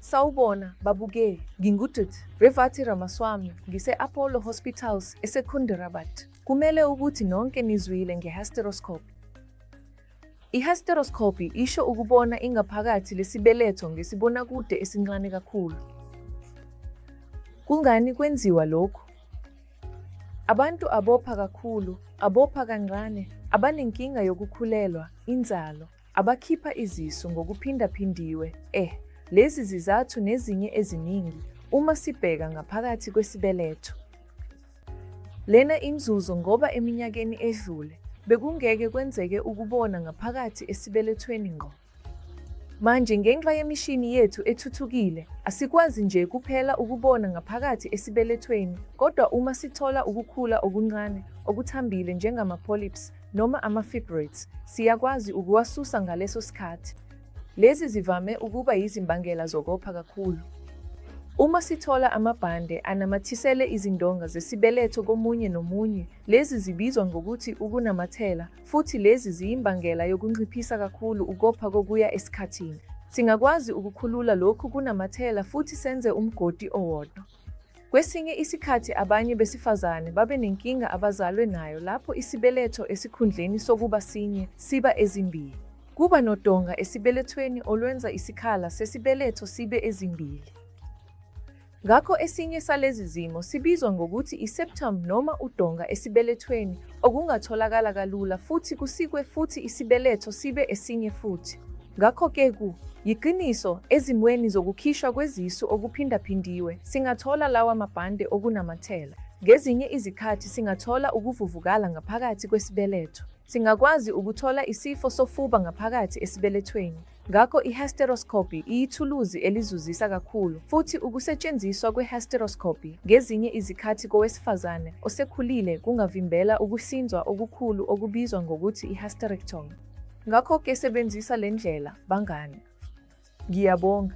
Sawubona, babukeli. NginguDkt. Revathi Ramaswamy, ngise-Apollo Hospitals eSecunderabad. Kumele ukuthi nonke nizwile nge-hysteroscopy. I-hysteroscopy isho ukubona ingaphakathi lesibeletho ngesibonakude esincane kakhulu. Kungani kwenziwa lokhu? Abantu abopha kakhulu, abopha kancane, abanenkinga yokukhulelwa, inzalo, abakhipha izisu ngokuphindaphindiwe, eh, lezi zizathu nezinye eziningi, uma sibheka ngaphakathi kwesibeletho. Lena inzuzo ngoba eminyakeni edlule, bekungeke kwenzeke ukubona ngaphakathi esibelethweni ngqo. Manje ngenxa yemishini yethu ethuthukile, asikwazi nje kuphela ukubona ngaphakathi esibelethweni kodwa uma sithola ukukhula okuncane okuthambile njengama-polyps noma ama-fibroids, siyakwazi ukuwasusa ngaleso sikhathi. Lezi zivame ukuba yizimbangela zokopha kakhulu. Uma sithola amabhande anamathisele izindonga zesibeletho komunye nomunye, lezi zibizwa ngokuthi ukunamathela futhi lezi ziyimbangela yokunciphisa kakhulu ukopha kokuya esikhathini. Singakwazi ukukhulula lokhu kunamathela futhi senze umgodi owodwa. Kwesinye isikhathi abanye besifazane babe nenkinga abazalwe nayo lapho isibeletho esikhundleni sokuba sinye, siba ezimbili. Kuba nodonga esibelethweni olwenza isikhala sesibeletho sibe ezimbili. Ngakho esinye salezi zimo sibizwa ngokuthi i-septum noma udonga esibelethweni okungatholakala kalula futhi kusikwe futhi isibeletho sibe esinye futhi. Ngakho-ke ku, yiqiniso, ezimweni zokukhishwa kwezisu okuphindaphindiwe, singathola lawa mabhande okunamathela. Ngezinye izikhathi singathola ukuvuvukala ngaphakathi kwesibeletho. Singakwazi ukuthola isifo sofuba ngaphakathi esibelethweni. Ngakho i-hysteroscopy iyithuluzi elizuzisa kakhulu, futhi ukusetshenziswa kwe-hysteroscopy ngezinye izikhathi kowesifazane osekhulile kungavimbela ukuhlinzwa okukhulu okubizwa ngokuthi i-hysterectomy. Ngakho-ke sebenzisa le ndlela, bangane. Ngiyabonga.